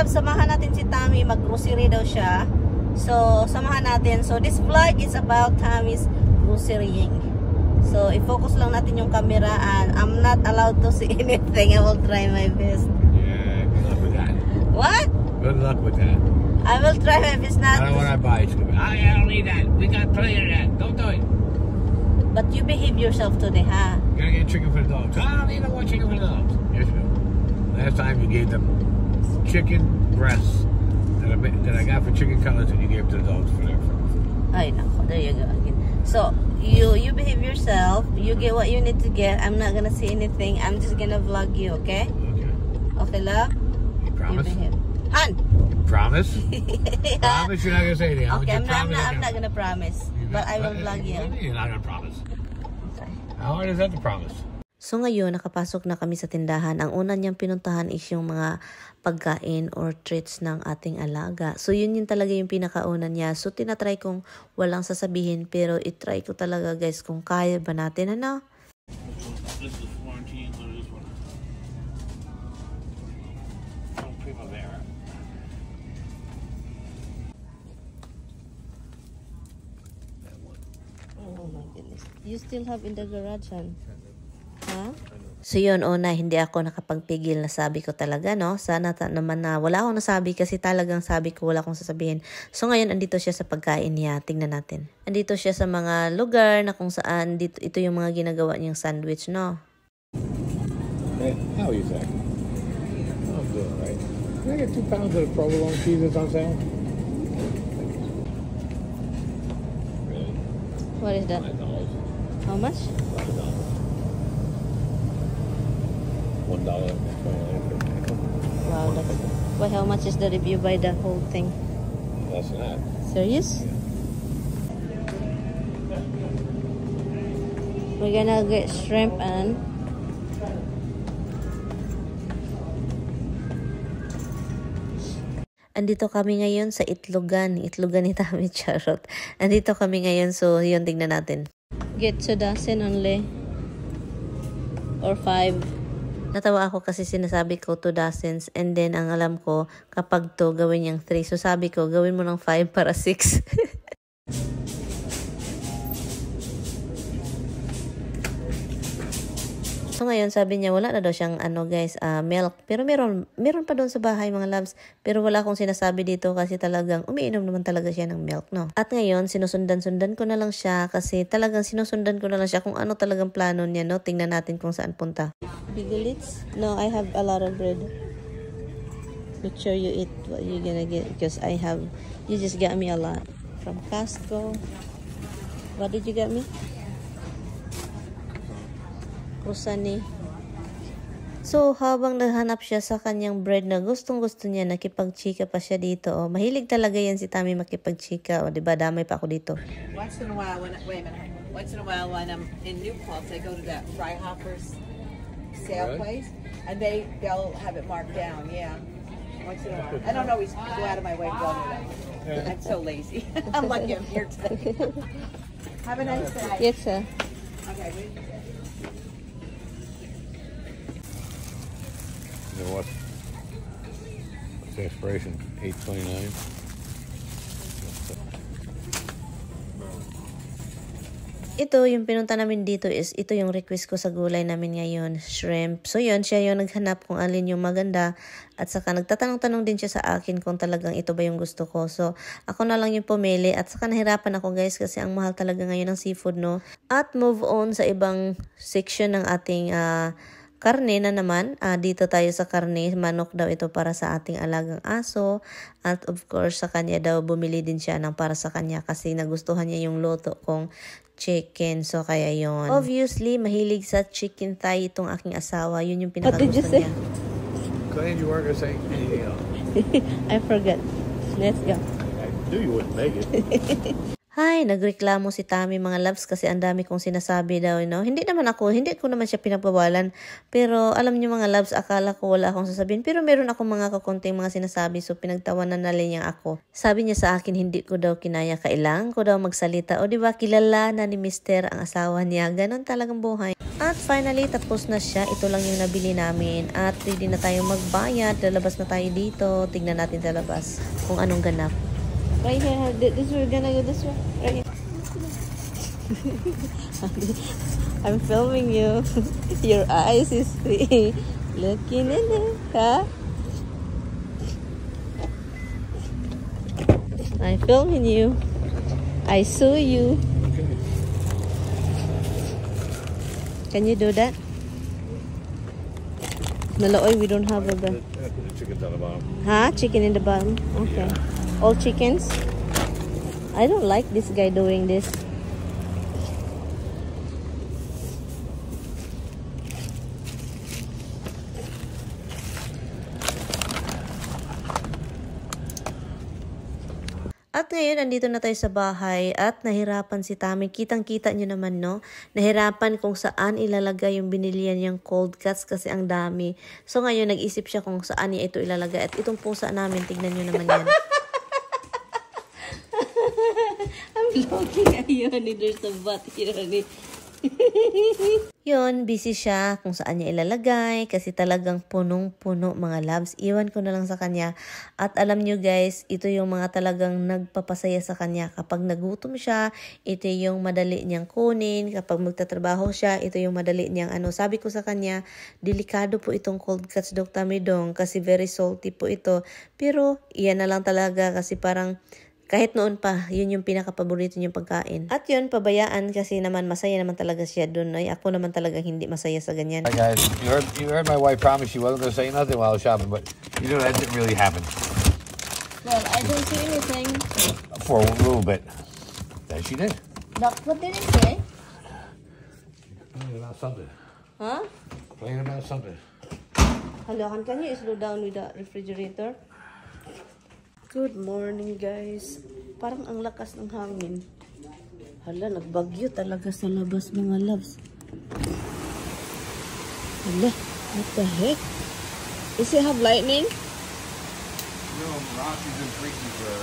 love, samahan natin si Tommy. Mag-grocery daw siya. So, samahan natin. So, this vlog is about Tommy's grocerying. So, i-focus lang natin yung camera and I'm not allowed to see anything. I will try my best. Yeah, good luck with that. What? Good luck with that. I will try my best not I don't want to buy it. I don't need that. We got plenty of that. Don't do it. But you behave yourself today, huh? Gotta get chicken for the dogs. I don't need no more chicken for the dogs. Yes, you do. Last time you gave them chicken breasts that I got for chicken cutlets, and you gave to the dogs for their food. Ay, nako. There you go again. So, you behave yourself. You get what you need to get. I'm not gonna say anything. I'm just gonna vlog you, okay? Okay. Okay, love? You promise? You behave. Han! Promise? Yeah. Promise you're not gonna say anything. Okay, I'm not gonna promise. But I will vlog you. You're not gonna promise. Okay. How hard is that to promise? So ngayon, nakapasok na kami sa tindahan. Ang una niyang pinuntahan is yung mga pagkain or treats ng ating alaga. So yun talaga yung pinakauna niya. So tinatry kong walang sasabihin pero itry ko talaga guys kung kaya ba natin. Ano? This is Florentine, so this one. From Primavera. Oh my goodness. You still have in the garage, han? Huh? So yun, una, hindi ako nakapagpigil na sabi ko talaga, no? Sana naman na wala akong nasabi kasi talagang sabi ko wala akong sasabihin. So ngayon, andito siya sa pagkain niya. Tingnan natin. Andito siya sa mga lugar na kung saan ito yung mga ginagawa niyang sandwich, no? Hey, how are you, Zach? I'm doing right. Can I get 2 pounds of provolone cheese that's on sale? Really? What is that? $5. How much? $5. $1. Wow, that's... Well, how much is the review by the whole thing? Less than that. Serious? We're gonna get shrimp and... Andito kami ngayon sa Itlogan. Itlogan ni Tommy, charot. Andito kami ngayon, so yun, tingnan natin. Get 2 dozen only. Or 5. Natawa ako kasi sinasabi ko 2 dozens and then ang alam ko kapag to gawin niyang 3. So sabi ko gawin mo ng 5 para 6. So ngayon sabi niya wala na daw siyang guys, milk. Pero meron pa doon sa bahay mga loves. Pero wala akong sinasabi dito kasi talagang umiinom naman talaga siya ng milk, no? At ngayon sinusundan-sundan ko na lang siya kasi talagang sinusundan ko na lang siya kung ano talagang plano niya, no? Tingnan natin kung saan punta. Bigilits? No, I have a lot of bread. Make sure you eat what you're gonna get because you just got me a lot. From Costco. What did you get me? Kusani. So, habang naghanap siya sa kanyang bread na gustong-gusto niya, nakipagchika pa siya dito. Oh, mahilig talaga yan si Tommy makipagchika. O, diba, damay pa ako dito. Once in a while, once in a while when I'm in New Paltz, I go to that Fryhoffers sale place, and they'll have it marked down, yeah. Once in a while. I don't always go out of my way to go to that. I'm so lazy. I'm lucky I'm here today. Have a nice day. Yes, sir. Okay, You know what? What's the expiration? 8/29. Ito, yung pinunta namin dito is, ito yung request ko sa gulay namin ngayon, shrimp. So yun, siya yung naghanap kung alin yung maganda. At saka nagtatanong-tanong din siya sa akin kung talagang ito ba yung gusto ko. So, ako na lang yung pumili. At saka nahirapan ako guys kasi ang mahal talaga ngayon ng seafood, no? At move on sa ibang section ng ating karne na naman. Dito tayo sa karne. Manok daw ito para sa ating alagang aso. At of course, sa kanya daw bumili din siya ng para sa kanya kasi nagustuhan niya yung luto kong chicken. So, kaya yon. Obviously, mahilig sa chicken thigh itong aking asawa. Yun yung pinakagusto niya. Glad you weren't going to say anything else. I forgot. Let's go. I knew you wouldn't make it. Ay, nagreklamo si Tami mga loves kasi ang dami kong sinasabi daw, you know. Hindi ko naman siya pinagbawalan. Pero alam niyo mga loves, akala ko wala akong sasabihin. Pero meron akong mga kakunting mga sinasabi, so pinagtawanan na lang niya ako. Sabi niya sa akin, hindi ko daw kinaya, kailangan ko daw magsalita. O diba, kilala na ni Mister ang asawa niya. Ganon talagang buhay. At finally, tapos na siya. Ito lang yung nabili namin. At ready na tayo magbayad. Lalabas na tayo dito. Tignan natin sa labas kung anong ganap. Right here, this we're gonna go this way. Right here. I'm filming you. Your eyes is looking in it, huh? I'm filming you. I saw you. Can you do that? Nalaoy, we don't have a bed. Put the chickens on the bottom. Huh? Chicken in the bottom? Okay. All chickens? I don't like this guy doing this. At ngayon, andito na tayo sa bahay at nahirapan si Tami. Kitang-kita nyo naman, no? Nahirapan kung saan ilalagay yung binilihan niyang cold cuts kasi ang dami. So ngayon, nag-isip siya kung saan niya ito ilalagay. At itong pusa namin, tignan nyo naman yan. I'm looking at you, honey. There's a bat here, honey. Yun, busy siya kung saan niya ilalagay kasi talagang punong-puno mga loves. Iwan ko na lang sa kanya. At alam nyo guys, ito yung mga talagang nagpapasaya sa kanya. Kapag nagutom siya, ito yung madali niyang kunin. Kapag magtatrabaho siya, ito yung madali niyang sabi ko sa kanya, delikado po itong cold cuts, Dr. Midong, kasi very salty po ito. Pero iyan na lang talaga kasi parang kahit noon pa, yun yung pinaka-paborito niyang pagkain. At yun, pabayaan kasi naman masaya naman talaga siya dun. Ay, ako naman talaga hindi masaya sa ganyan. Hi guys, you heard my wife promise she wasn't going to say nothing while I was shopping, but you know that didn't really happen. Well, I don't see anything. For a little bit. Then she did. What did it say? Complaining about something. Huh? Complaining about something. Hello, can you slow down with the refrigerator? Good morning guys. Parang ang lakas ng hangin. Hala, nagbagyo talaga sa labas mga loves. Hala, what the heck? Does it have lightning? No, Roxy's been freaking for her.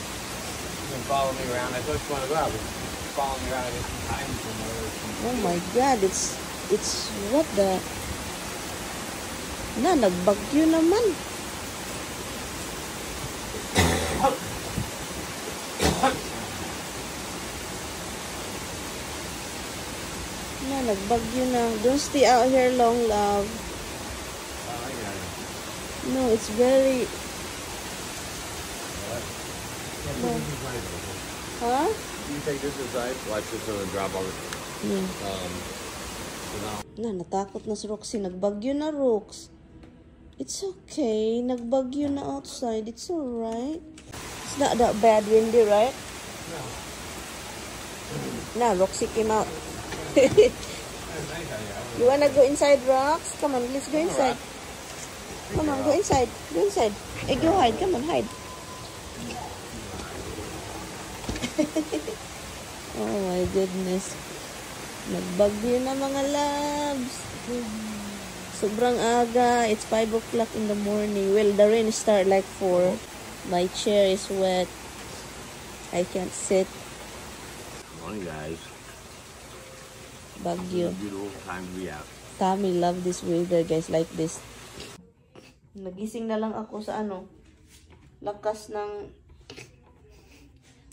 She's been following me around. I thought she wanted to go out, but she's following me around. I guess she's hiding somewhere. Oh my God, it's what the... Na, nagbagyo naman. Na, nagbagyo na. Don't stay out here long, love. No, it's very... No. Huh? You take this inside, watch this on the drop on it. Yeah. Na, natakot na si Roxy. Nagbagyo na, Rox. It's okay. Nagbagyo na outside. It's alright. It's not that bad windy, right? No. Na, Roxy came out. You wanna go inside, Rox? Come on, let's go inside. Come on, go inside. Go inside. Hey, go hide. Come on, hide. Oh my goodness. Nagbagyo na mga loves. Sobrang aga. It's 5 o'clock in the morning. Well, the rain start like 4. My chair is wet. I can't sit. Morning, guys. Bagyo. Beautiful time to be out. Tami love this weather, guys, like this. Nagising na lang ako sa lakas ng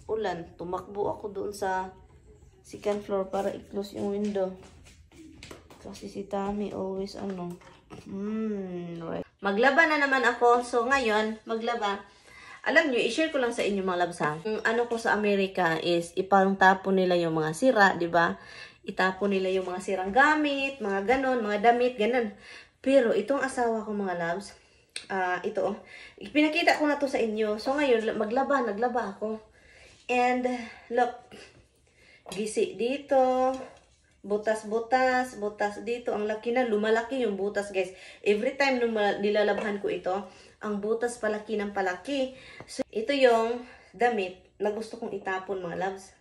ulan. Tumakbo ako doon sa second floor para i-close yung window. Kasi si Tami always right. Maglaba na naman ako. So ngayon, maglaba. Alam nyo, i-share ko lang sa inyo mga labs ha. Yung ko sa Amerika is ipang-tapon nila yung mga sira, di ba? Itapon nila yung mga sirang gamit, mga ganon, mga damit, ganon. Pero itong asawa ko mga labs, pinakita ko na to sa inyo. So ngayon, naglaba ako. And look, gisi dito, butas dito. Ang laki na, lumalaki yung butas guys. Every time nilalabhan ko ito, ang butas palaki ng palaki. So ito yung damit na gusto kong itapon mga loves.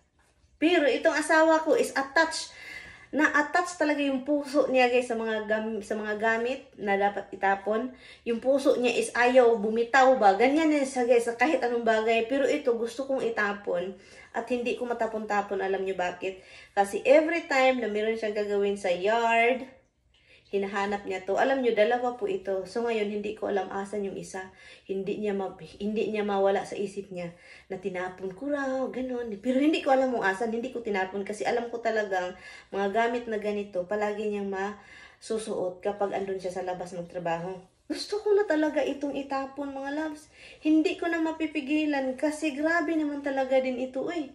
Pero itong asawa ko is attached. Na-attach talaga yung puso niya guys sa mga gamit na dapat itapon. Yung puso niya is ayaw bumitaw ba. Ganyan yan siya guys sa kahit anong bagay. Pero ito gusto kong itapon at hindi ko matapon-tapon. Alam niyo bakit? Kasi every time na meron siyang gagawin sa yard, hinahanap niya to. Alam niyo, dalawa po ito. So ngayon, hindi ko alam asan yung isa. Hindi niya mawala sa isip niya na tinapon ko raw, ganun. Pero hindi ko alam kung asan. Hindi ko tinapon kasi alam ko talagang mga gamit na ganito, palagi niyang masusuot kapag andun siya sa labas magtrabaho. Gusto ko na talaga itong itapon, mga loves. Hindi ko na mapipigilan kasi grabe naman talaga din ito, eh.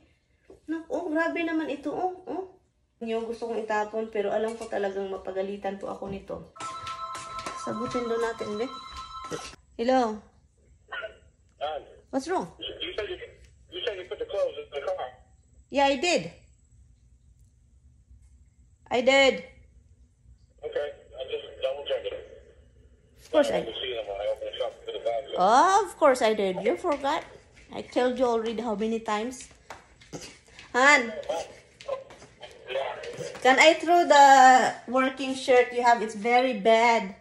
Naku, grabe naman ito, oh. Yung gusto kong itapon, pero alam ko talagang mapagalitan po ako nito. Sagutin doon natin, be. Hello? What's wrong? You said you put the clothes in the car. Yeah, I did. I did. Okay, I just double checked it. Of course I did. did. See them when I opened the shop for the bags. Oh, of course I did. You forgot? I told you already how many times. Han, can I throw the working shirt you have? It's very bad.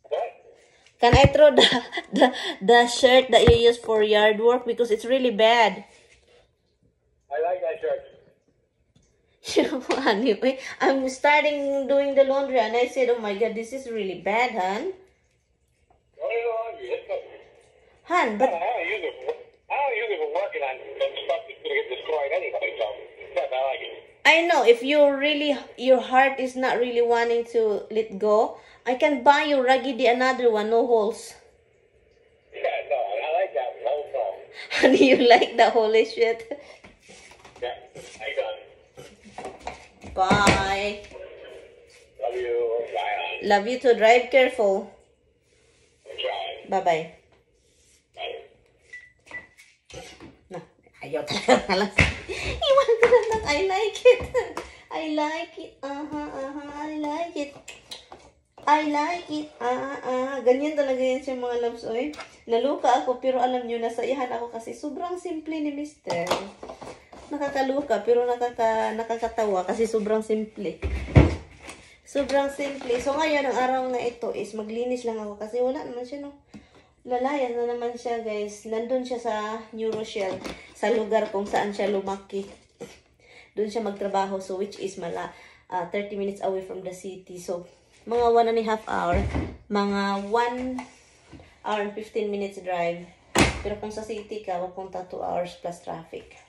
What? Can I throw the shirt that you use for yard work because it's really bad? I like that shirt. Anyway, I'm starting doing the laundry and I said, oh my god, this is really bad, Han. What are you laundry? Han, but I don't use it for working on stuff that's gonna get destroyed anyway. So, yes, I like it. I know if your heart is not really wanting to let go, I can buy you Raggedy another one, no holes. Yeah, no, I like that one. No problem. And you like the holy shit. Yeah, I got it. Bye. Love you. Bye. Love you to drive careful. Try. Bye-bye. Bye. No, ayaw talaga lang. Iwan ko na lang. I like it. I like it. I like it. I like it. Ganyan talaga yan siya mga loves. Oy. Naluka ako pero alam nyo, nasaihan ako kasi sobrang simple ni Mr. Nakakaluka pero nakakatawa kasi sobrang simple. Sobrang simple. So ngayon, ang araw na ito is maglinis lang ako kasi wala naman siya, no? Lalayas na naman siya, guys. Nandun siya sa New Rochelle, sa lugar kung saan siya lumaki. Doon siya magtrabaho, so which is 30 minutes away from the city. So, mga 1.5 hour, mga 1 hour and 15 minutes drive. Pero kung sa city ka, mapunta 2 hours plus traffic.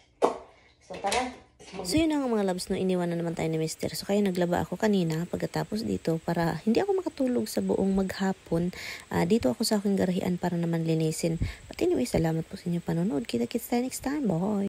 So, tara. So, yun ang mga loves, no, iniwan na naman tayo ni Mr. So, kaya naglaba ako kanina pagkatapos dito para hindi ako makatulog sa buong maghapon. Dito ako sa aking garahian para naman linisin. But anyway, salamat po sa inyong panonood. Kita-kits tayo next time. Bye!